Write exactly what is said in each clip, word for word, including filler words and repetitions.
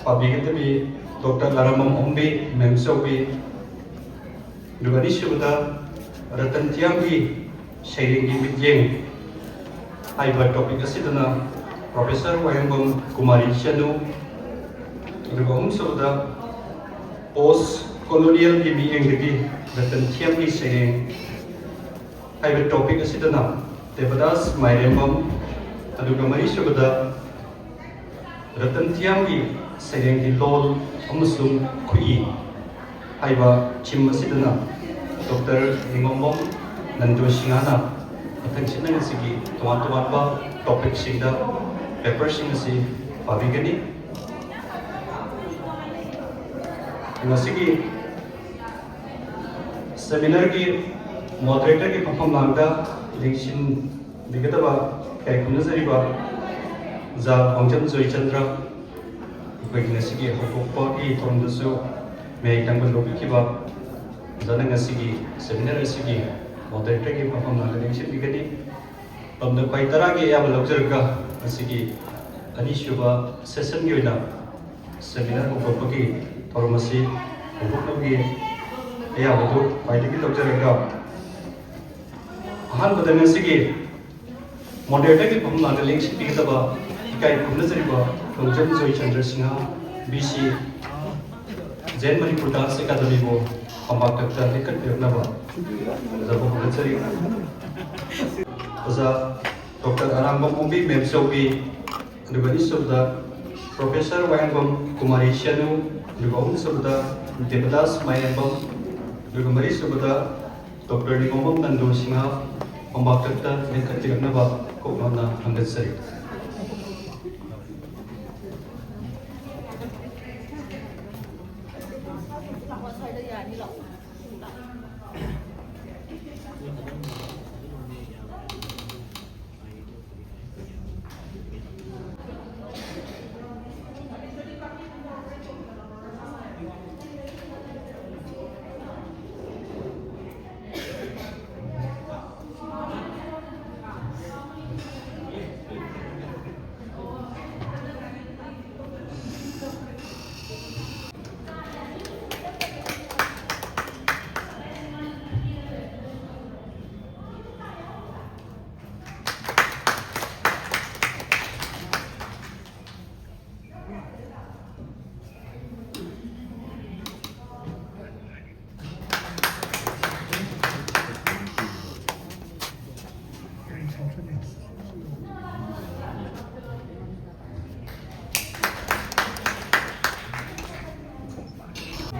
ꯄꯥꯕꯤꯒꯗꯕꯤ doctor ꯑꯔꯥꯡꯕꯝ ꯑꯣꯡꯕꯤ, ꯃꯦꯝꯆꯧꯕꯤ, ꯑꯗꯨꯒ ꯑꯅꯤꯁꯨꯕꯗ ꯔꯇꯟ ꯊꯤꯌꯥꯝꯒꯤ ꯁꯩꯔꯦꯡꯒꯤ ꯃꯤꯠꯌꯦꯡ ꯍꯥꯏꯕ ꯇꯣꯄꯤꯛ ꯑꯁꯤꯗꯅ ꯄ꯭ꯔꯣꯐꯦꯁꯔ ꯋꯥꯍꯦꯡꯕꯝ ꯀꯨꯃꯥꯔꯤ ꯆꯅꯨ, ꯑꯗꯨꯒ ꯑꯍꯨꯝꯁꯨꯕꯗ ꯄꯣꯁ ꯀꯣꯂꯣꯅꯤꯌꯦꯜꯒꯤ ꯃꯤꯠꯌꯦꯡꯗꯒꯤ ꯔꯇꯟ ꯊꯤꯌꯥꯝꯒꯤ ꯁꯩꯔꯦꯡ ꯍꯥꯏꯕ ꯇꯣꯄꯤꯛ ꯑꯁꯤꯗꯅ ꯗꯦꯕꯗꯥꯁ ꯃꯥꯏꯔꯦꯝꯕꯝ, ꯑꯗꯨꯒ ꯃꯔꯤꯁꯨꯕꯗ ꯔꯇꯟ ꯊꯤꯌꯥꯝꯒꯤ ꯁꯩꯔꯦꯡꯒꯤ ꯂꯣꯜ ꯑꯃꯁꯨꯡ ꯈꯨꯠꯏ ꯍꯥꯏꯕ ꯊꯤꯝ ꯑꯁꯤꯗꯅ ꯗꯣꯛꯇꯔ ꯅꯤꯉꯣꯝꯕꯝ ꯅꯟꯗꯨ ꯁꯤꯡꯍꯅ ꯃꯊꯪꯁꯤꯠꯅ ꯉꯁꯤꯒꯤ ꯇꯣꯉꯥꯟ ꯇꯣꯉꯥꯟꯕ ꯇꯣꯄꯤꯛꯁꯤꯡꯗ ꯄꯦꯄꯔꯁꯤꯡ ꯑꯁꯤ ꯄꯥꯕꯤꯒꯅꯤ꯫ ꯉꯁꯤꯒꯤ ꯁꯦꯃꯤꯅꯥꯔꯒꯤ ꯃꯣꯗꯔꯦꯇꯔꯒꯤ ꯐꯝꯐꯝ ꯂꯥꯡꯗ ꯂꯦꯡꯁꯤꯟꯕꯤꯒꯗꯕ ꯏꯀꯥꯏ ꯈꯨꯝꯅꯖꯔꯤꯕ ꯑꯣꯖꯥ ꯈꯣꯡꯖꯝ ꯖꯣꯏꯆꯟꯗ꯭ꯔ, ꯑꯩꯈꯣꯏꯒꯤ ꯉꯁꯤꯒꯤ ꯍꯧꯗꯣꯛꯄꯒꯤ ꯊꯧꯔꯝꯗꯁꯨ ꯃꯍꯩ ꯇꯪꯕ ꯂꯧꯕꯤꯈꯤꯕ ꯑꯣꯖꯥꯅ ꯉꯁꯤꯒꯤ ꯁꯦꯃꯤꯅꯥꯔ ꯑꯁꯤꯒꯤ ꯃꯣꯗꯔꯦꯇꯔꯒꯤ ꯐꯝꯐꯝ ꯂꯥꯡꯗ ꯂꯦꯡꯁꯤꯟꯕꯤꯒꯅꯤ꯫ ꯃꯇꯝꯗ ꯈ꯭ꯋꯥꯏ ꯇꯔꯥꯒꯤ ꯑꯌꯥꯕ ꯂꯧꯖꯔꯒ ꯉꯁꯤꯒꯤ ꯑꯅꯤꯁꯨꯕ ꯁꯦꯁꯟꯒꯤ ꯑꯣꯏꯅ ꯁꯦꯃꯤꯅꯥꯔ ꯍꯧꯗꯣꯛꯄꯒꯤ ꯊꯧꯔꯝ ꯑꯁꯤ ꯍꯧꯗꯣꯛꯅꯕꯒꯤ ꯑꯌꯥꯕꯗꯨ ꯈ꯭ꯋꯥꯏꯗꯒꯤ ꯂꯧꯖꯔꯒ, ꯑꯍꯥꯟꯕꯗ ꯉꯁꯤꯒꯤ ꯃꯣꯗꯔꯦꯇꯔꯒꯤ ꯐꯝ ꯂꯥꯡꯗ ꯂꯦꯡꯁꯤꯟꯕꯤꯒꯗꯕ ꯏꯀꯥꯏ ꯈꯨꯝꯅꯖꯔꯤꯕ ꯈꯣꯡꯖꯝ ꯖꯣꯏꯆꯟꯗ꯭ꯔ ꯁꯤꯡꯍ, ꯕꯤ ꯁꯤ, ꯖꯦꯟ ꯃꯅꯤꯄꯨꯔ ꯗꯥꯟꯁ ꯑꯦꯀꯥꯗꯃꯤꯕꯨ ꯐꯝꯄꯥꯛꯇ ꯂꯦꯡꯈꯠꯄꯤꯔꯛꯅꯕ ꯈꯨꯝꯖꯕ ꯍꯧꯒꯠꯆꯔꯤ꯫ ꯑꯣꯖꯥ ꯗꯣꯛꯇꯔ ꯑꯔꯥꯡꯕꯝ ꯑꯣꯡꯕꯤ ꯃꯦꯝꯆꯧꯕꯤ, ꯑꯗꯨꯒ ꯑꯅꯤꯁꯨꯕꯗ ꯄ꯭ꯔꯣꯐꯦꯁꯔ ꯋꯥꯍꯦꯡꯕꯝ ꯀꯨꯃꯥꯔꯤ ꯁꯦꯅꯨ, ꯑꯗꯨꯒ ꯑꯍꯨꯝꯁꯨꯕꯗ ꯗꯦꯕꯗꯥꯁ ꯃꯥꯏꯔꯦꯝꯕꯝ, ꯑꯗꯨꯒ ꯃꯔꯤꯁꯨꯕꯗ ꯗꯣꯛꯇꯔ ꯅꯤꯉꯣꯝꯕꯝ ꯅꯟꯗꯨ ꯁꯤꯡꯍ ꯐꯝꯄꯥꯛꯇ ꯂꯦꯡꯈꯠꯄꯤꯔꯛꯅꯕ ꯀꯣꯛꯅꯣꯟꯅ ꯍꯪꯒꯠꯆꯔꯤ꯫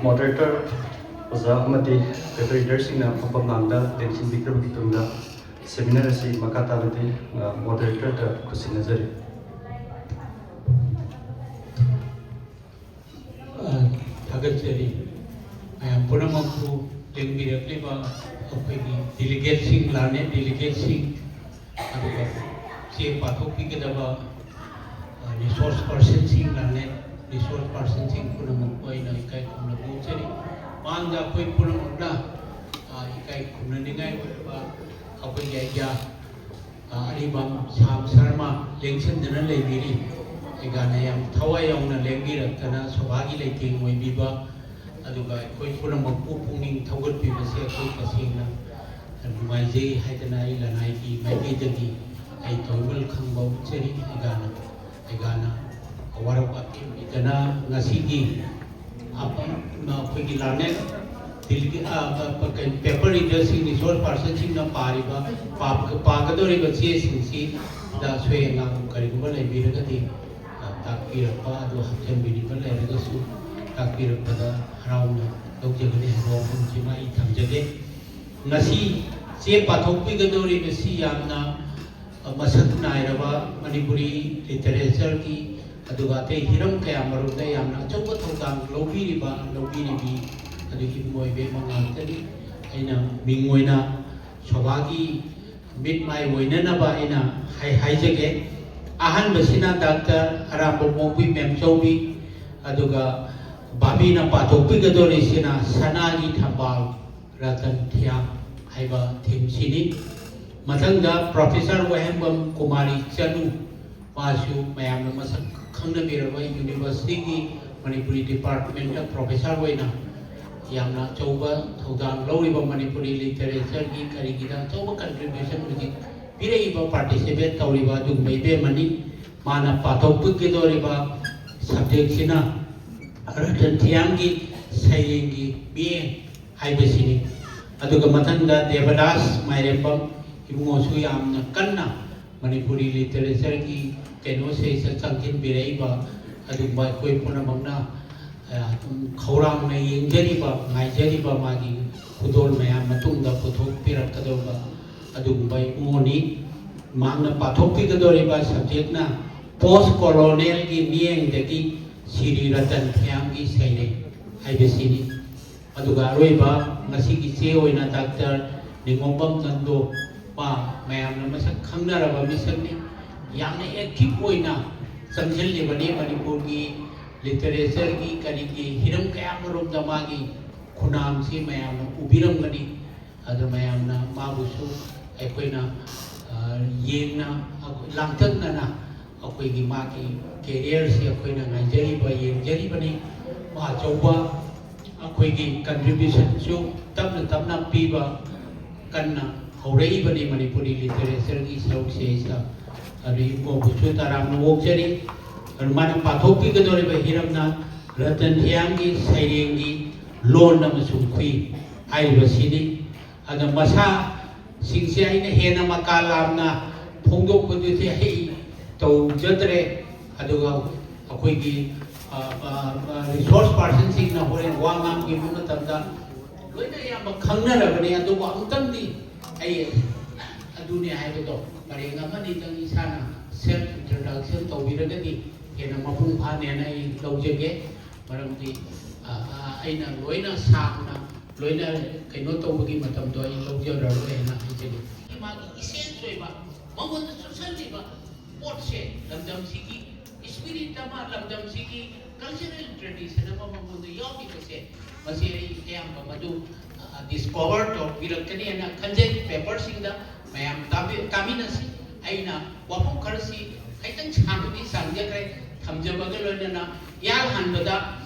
Moderator ꯑꯣꯖꯥ ꯑꯃꯗꯤ paper readerꯁꯤꯡꯅ ꯐꯝꯐꯝ ꯂꯥꯡꯗ ꯂꯦꯡꯁꯤꯟꯕꯤꯈ꯭ꯔꯕꯒꯤ ꯇꯨꯡꯗ seminar ꯑꯁꯤ ꯃꯈꯥ ꯇꯥꯕꯗꯤ, ꯑ, moderatorꯗ ꯈꯨꯠꯁꯤꯟꯅꯖꯔꯤ꯫ ꯑ, ꯊꯥꯒꯠꯆꯔꯤ꯫ ꯃꯌꯥꯝ ꯄꯨꯝꯅꯃꯛꯄꯨ ꯂꯦꯡꯕꯤꯔꯛꯂꯤꯕ ꯑꯩꯈꯣꯏꯒꯤ delegateꯁꯤꯡ, learned delegateꯁꯤꯡ, ꯑꯗꯨꯒ ꯆꯦ ꯄꯥꯊꯣꯛꯄꯤꯒꯗꯕ, ꯑ, resource personꯁꯤꯡ, learned resource personꯁꯤꯡ ꯄꯨꯝꯅꯃꯛꯄꯨ ꯑꯩꯅ ꯏꯀꯥꯏ ꯈꯨꯝꯅꯕ ꯎꯠꯆꯔꯤ꯫ ꯃꯥꯡꯗ ꯑꯩꯈꯣꯏ ꯄꯨꯝꯅꯃꯛꯅ, ꯑ, ꯏꯀꯥꯏ ꯈꯨꯝꯅꯅꯤꯡꯉꯥꯏ ꯑꯣꯏꯔꯕ ꯑꯩꯈꯣꯏꯒꯤ ꯑꯩꯒ꯭ꯌꯥ, ꯑ, ꯑꯔꯤꯕꯝ ꯁ꯭ꯌꯥꯝ ꯁꯔꯃ ꯂꯦꯡꯁꯤꯟꯗꯨꯅ ꯂꯩꯕꯤꯔꯤ꯫ ꯑꯩꯒꯥꯅ ꯌꯥꯝ ꯊꯋꯥꯏ ꯌꯥꯎꯅ ꯂꯦꯡꯕꯤꯔꯛꯇꯅ ꯁꯣꯚꯥꯒꯤ ꯂꯩꯇꯦꯡ ꯑꯣꯏꯕꯤꯕ, ꯑꯗꯨꯒ ꯑꯩꯈꯣꯏ ꯄꯨꯝꯅꯃꯛꯄꯨ ꯄꯨꯛꯅꯤꯡ ꯊꯧꯒꯠꯄꯤꯕꯁꯦ ꯑꯩꯈꯣꯏ ꯇꯁꯦꯡꯅ ꯅꯨꯡꯉꯥꯏꯖꯩ ꯍꯥꯏꯗꯅ ꯑꯩ ꯂꯅꯥꯏꯒꯤ ꯃꯥꯏꯀꯩꯗꯒꯤ ꯑꯩ ꯇꯣꯏꯃꯜ ꯈꯪꯕ ꯎꯠꯆꯔꯤ꯫ ꯑꯩꯒꯥꯅ, ꯑꯩꯒꯥꯅ ꯑꯋꯥꯔ ꯑꯄꯦꯟꯕꯤꯗꯅ ꯉꯁꯤꯒꯤ ꯑꯄ-, ꯑꯩꯈꯣꯏꯒꯤ learned ꯗꯤꯂꯤꯒꯦ-, ꯑ, ꯑ, ꯑ, ꯀꯩꯅꯣ, paper readerꯁꯤꯡ, resource personꯁꯤꯡꯅ ꯄꯥꯔꯤꯕ, ꯄꯥ-, ꯄꯥꯒꯗꯧꯔꯤꯕ ꯆꯦꯁꯤꯡꯁꯤꯗ ꯑꯁꯣꯏ ꯑꯉꯥꯝ ꯀꯔꯤꯒꯨꯝꯕ ꯂꯩꯕꯤꯔꯒꯗꯤ, ꯑ, ꯇꯥꯛꯄꯤꯔꯛꯄ ꯑꯗꯨ ꯍꯥꯞꯆꯤꯟꯕꯤꯔꯤꯕ ꯂꯩꯔꯒꯁꯨ ꯇꯥꯛꯄꯤꯔꯛꯄꯗ ꯍꯔꯥꯎꯅ ꯂꯧꯖꯒꯅꯤ ꯍꯥꯏꯕ ꯋꯥꯐꯝꯁꯤꯃ ꯑꯩ ꯊꯝꯖꯒꯦ꯫ ꯉꯁꯤ ꯆꯦ ꯄꯥꯊꯣꯛꯄꯤꯒꯗꯧꯔꯤꯕꯁꯤ ꯌꯥꯝꯅ ꯃꯁꯛ ꯅꯥꯏꯔꯕ ꯃꯅꯤꯄꯨꯔꯤ literatureꯒꯤ, ꯑꯗꯨꯒ ꯑꯇꯩ ꯍꯤꯔꯝ ꯀꯌꯥ ꯃꯔꯨꯝꯗ ꯌꯥꯝꯅ ꯑꯆꯧꯕ ꯊꯧꯗꯥꯡ ꯂꯧꯕꯤꯔꯤꯕ, ꯂꯧꯕꯤꯔꯤꯕꯤ ꯑꯗꯨꯒꯤ ꯃꯣꯏꯕꯦꯝ ꯉꯥꯛꯇꯅꯤ꯫ ꯑꯩꯅ ꯃꯤꯡ ꯑꯣꯏꯅ ꯁꯣꯚꯥꯒꯤ ꯃꯤꯠ ꯃꯥꯏ ꯑꯣꯏꯅꯅꯕ ꯑꯩꯅ ꯍꯥꯏ-, ꯍꯥꯏꯖꯒꯦ꯫ ꯑꯍꯥꯟꯕꯁꯤꯅ ꯗꯥꯛꯇꯔ ꯑꯔꯥꯝꯕꯝ ꯑꯣꯡꯕꯤ ꯃꯦꯝꯆꯧꯕꯤ, ꯑꯗꯨꯒ ꯕꯥꯕꯤꯅ ꯄꯥꯊꯣꯛꯄꯤꯒꯗꯧꯔꯤꯁꯤꯅ ꯁꯅꯥꯒꯤ ꯊꯝꯕꯥꯜ ꯔꯇꯟ ꯊꯤꯌꯥꯝ ꯍꯥꯏꯕ themeꯁꯤꯅꯤ꯫ ꯃꯊꯪꯗ Professor ꯋꯥꯍꯦꯡꯕꯝ ꯀꯨꯃꯥꯔꯤ ꯆꯅꯨ, ꯃꯥꯁꯨ ꯃꯌꯥꯝꯅ ꯃꯁꯛ ꯈꯪꯅꯕꯤꯔꯕ universityꯒꯤ ꯃꯅꯤꯄꯨꯔꯤ departmentꯇ professor ꯑꯣꯏꯅ ꯌꯥꯝꯅ ꯑꯆꯧꯕ ꯊꯧꯗꯥꯡ ꯂꯧꯔꯤꯕ, ꯃꯅꯤꯄꯨꯔꯤ literatureꯒꯤ ꯀꯔꯤꯒꯤꯗ ꯑꯆꯧꯕ contribution ꯍꯧꯖꯤꯛ ꯄꯤꯔꯛꯏꯕ, participate ꯇꯧꯔꯤꯕ ꯑꯗꯨꯒꯨꯝꯕ ꯏꯕꯦꯝꯃꯅꯤ꯫ ꯃꯥꯅ ꯄꯥꯊꯣꯛꯄꯤꯒꯗꯧꯔꯤꯕ subjectꯁꯤꯅ ꯔꯇꯟ ꯊꯤꯌꯥꯝꯒꯤ ꯁꯩꯔꯦꯡꯒꯤ ꯃꯤꯠꯌꯦꯡ ꯍꯥꯏꯕꯁꯤꯅꯤ꯫ ꯑꯗꯨꯒ ꯃꯊꯪꯗ ꯗꯦꯕꯗꯥꯁ ꯃꯥꯏꯔꯦꯝꯕꯝ ꯏꯕꯨꯡꯉꯣꯁꯨ ꯌꯥꯝꯅ ꯀꯟꯅ ꯃꯅꯤꯄꯨꯔꯤ literatureꯒꯤ ꯀꯩꯅꯣꯁꯤꯗ ꯆꯪꯁꯤꯟꯕꯤꯔꯛꯏꯕ ꯑꯗꯨꯒꯨꯝꯕ ꯑꯩꯈꯣꯏ ꯄꯨꯝꯅꯃꯛꯅ ꯑꯗꯨꯝ ꯈꯧꯔꯥꯡꯅ ꯌꯦꯡꯖꯔꯤꯕ, ꯉꯥꯏꯖꯔꯤꯕ ꯃꯥꯒꯤ ꯈꯨꯗꯣꯜ ꯃꯌꯥꯝ ꯃꯇꯨꯡꯗ ꯄꯨꯊꯣꯛꯄꯤꯔꯛꯀꯗꯧꯕ ꯑꯗꯨꯒꯨꯝꯕ ꯏꯃꯣꯅꯤ꯫ ꯃꯍꯥꯛꯅ ꯄꯥꯊꯣꯛꯄꯤꯒꯗꯧꯔꯤꯕ ꯁꯕꯖꯦꯛꯅ ꯄꯣꯁ ꯀꯣꯂꯣꯅꯤꯌꯦꯜꯒꯤ ꯃꯤꯠꯌꯦꯡꯗꯒꯤ ꯁꯤꯔꯤ ꯔꯇꯟ ꯊꯤꯌꯥꯝꯒꯤ ꯁꯩꯔꯦꯡ ꯍꯥꯏꯕꯁꯤꯅꯤ꯫ ꯑꯗꯨꯒ ꯑꯔꯣꯏꯕ ꯉꯁꯤꯒꯤ ꯆꯦ ꯑꯣꯏꯅ ꯗꯥꯛꯇꯔ ꯅꯤꯡꯉꯣꯝꯕꯝ ꯅꯟꯗꯣ, ꯃꯥ ꯃꯌꯥꯝꯅ ꯃꯁꯛ ꯈꯪꯅꯔꯕ ꯃꯤꯁꯛꯅꯤ꯫ ꯌꯥꯝꯅ ꯑꯦꯛꯇꯤꯚ ꯑꯣꯏꯅ ꯆꯪꯁꯤꯜꯂꯤꯕꯅꯤ ꯃꯅꯤꯄꯨꯔꯒꯤ ꯂꯤꯇꯔꯦꯆꯔꯒꯤ ꯀꯔꯤꯒꯤ ꯍꯤꯔꯝ ꯀꯌꯥ ꯑꯃꯔꯣꯝꯗ ꯃꯥꯒꯤ ꯈꯨꯅꯥꯝꯁꯤ ꯃꯌꯥꯝꯅ ꯎꯕꯤꯔꯝꯒꯅꯤ꯫ ꯑꯗꯨ ꯃꯌꯥꯝꯅ ꯃꯥꯕꯨꯁꯨ ꯑꯩꯈꯣꯏꯅ, ꯑ, ꯌꯦꯡꯅ, ꯑꯩꯈꯣꯏ ꯂꯥꯡꯇꯛꯅꯅ ꯑꯩꯈꯣꯏꯒꯤ ꯃꯥꯒꯤ ꯀꯦꯔꯤꯌꯔꯁꯤ ꯑꯩꯈꯣꯏꯅ ꯉꯥꯏꯖꯔꯤꯕ, ꯌꯦꯡꯖꯔꯤꯕꯅꯤ꯫ ꯃꯥ ꯑꯆꯧꯕ ꯑꯩꯈꯣꯏꯒꯤ ꯀꯟꯇ꯭ꯔꯤꯕ꯭ꯌꯨꯁꯟꯁꯨ ꯇꯞꯅ ꯇꯞꯅ ꯄꯤꯕ ꯀꯟꯅ ꯍꯧꯔꯛꯏꯕꯅꯤ ꯃꯅꯤꯄꯨꯔꯤ ꯂꯤꯇꯔꯦꯆꯔꯒꯤ ꯁꯔꯨꯛꯁꯤꯗꯩꯁꯤꯗ꯫ ꯑꯗꯨ ꯏꯕꯨꯡꯉꯣꯕꯨꯁꯨ ꯇꯔꯥꯝꯅ ꯑꯣꯛꯆꯔꯤ꯫ ꯑꯗꯨ ꯃꯥꯅ ꯄꯥꯊꯣꯛꯄꯤꯒꯗꯧꯔꯤꯕ ꯍꯤꯔꯝꯅ ꯔꯇꯟ ꯊꯤꯌꯥꯝꯒꯤ ꯁꯩꯔꯦꯡꯒꯤ ꯂꯣꯟ ꯑꯃꯁꯨꯡ ꯈꯨꯏ ꯍꯥꯏꯔꯤꯕꯁꯤꯅꯤ꯫ ꯑꯗ ꯃꯁꯥꯁꯤꯡꯁꯦ ꯑꯩꯅ ꯍꯦꯟꯅ ꯃꯀꯥ ꯂꯥꯝꯅ ꯐꯣꯡꯗꯣꯛꯄꯗꯨꯗꯤ ꯑꯩ ꯇꯧꯖꯗ꯭ꯔꯦ꯫ ꯑꯗꯨꯒ ꯑꯩꯈꯣꯏꯒꯤ, ꯑ, ꯑ, ꯑ, ꯔꯤꯁꯣꯔꯁ ꯄꯥꯔꯁꯟꯁꯤꯡꯅ ꯍꯣꯔꯦꯟ ꯋꯥ ꯉꯥꯡꯕꯤꯕ ꯃꯇꯝꯗ ꯂꯣꯏꯅ ꯑꯌꯥꯝꯕ ꯈꯪꯅꯔꯕꯅꯤ꯫ ꯑꯗꯨꯕꯨ ꯑꯃꯨꯛꯇꯪꯗꯤ ꯑꯩ ꯑꯗꯨꯅꯦ ꯍꯥꯏꯕꯗꯣ ꯄꯔꯦꯡ ꯑꯃꯅꯤꯗꯪ ꯏꯁꯥꯅ ꯁꯦꯜꯐ ꯏꯟꯇ꯭ꯔꯣꯗꯛꯁꯟ ꯇꯧꯕꯤꯔꯒꯗꯤ ꯍꯦꯟꯅ ꯃꯄꯨꯡ ꯐꯥꯅꯦꯅ ꯑꯩ ꯂꯧꯖꯒꯦ꯫ ꯃꯔꯝꯗꯤ, ꯑ, ꯑ, ꯑꯩꯅ ꯂꯣꯏꯅ ꯁꯥꯡꯅ ꯂꯣꯏꯅ ꯀꯩꯅꯣ ꯇꯧꯕꯒꯤ ꯃꯇꯝꯗꯣ ꯑꯩ ꯂꯧꯖꯔꯔꯣꯏ ꯍꯥꯏꯅ ꯍꯥꯏꯖꯒꯦ꯫ ꯃꯥꯒꯤ ꯏꯁꯦꯟꯁ ꯑꯣꯏꯕ, ꯃꯉꯣꯟꯗ ꯆꯨꯁꯜꯂꯤꯕ ꯄꯣꯠꯁꯦ, ꯂꯝꯗꯝꯁꯤꯒꯤ ꯏꯁꯄꯤꯔꯤꯠ ꯑꯃ, ꯂꯝꯗꯝꯁꯤꯒꯤ ꯀꯜꯆꯔꯦꯜ ꯇ꯭ꯔꯦꯗꯤꯁꯟ ꯑꯃ ꯃꯉꯣꯟꯗ ꯌꯥꯎꯔꯤꯕꯁꯦ, ꯃꯁꯤ ꯑꯩ ꯑꯌꯥꯝꯕ ꯃꯗꯨ, ꯑ, ꯗꯤꯁꯀꯣꯚꯔ ꯇꯧꯕꯤꯔꯛꯀꯅꯤ ꯍꯥꯏꯅ ꯈꯟꯖꯩ꯫ ꯄꯦꯄꯔꯁꯤꯡꯗ ꯃꯌꯥꯝ ꯇꯥꯕꯤ-, ꯇꯥꯃꯤꯟꯅꯁꯤ꯫ ꯑꯩꯅ ꯋꯥꯐꯝ ꯈꯔꯁꯤ ꯈꯤꯇꯪ ꯁꯥꯡꯕꯗꯤ ꯁꯥꯡꯖꯈ꯭ꯔꯦ, ꯊꯝꯖꯕꯒ ꯂꯣꯏꯅꯅ ꯏꯍꯥꯟ ꯍꯥꯟꯕꯗ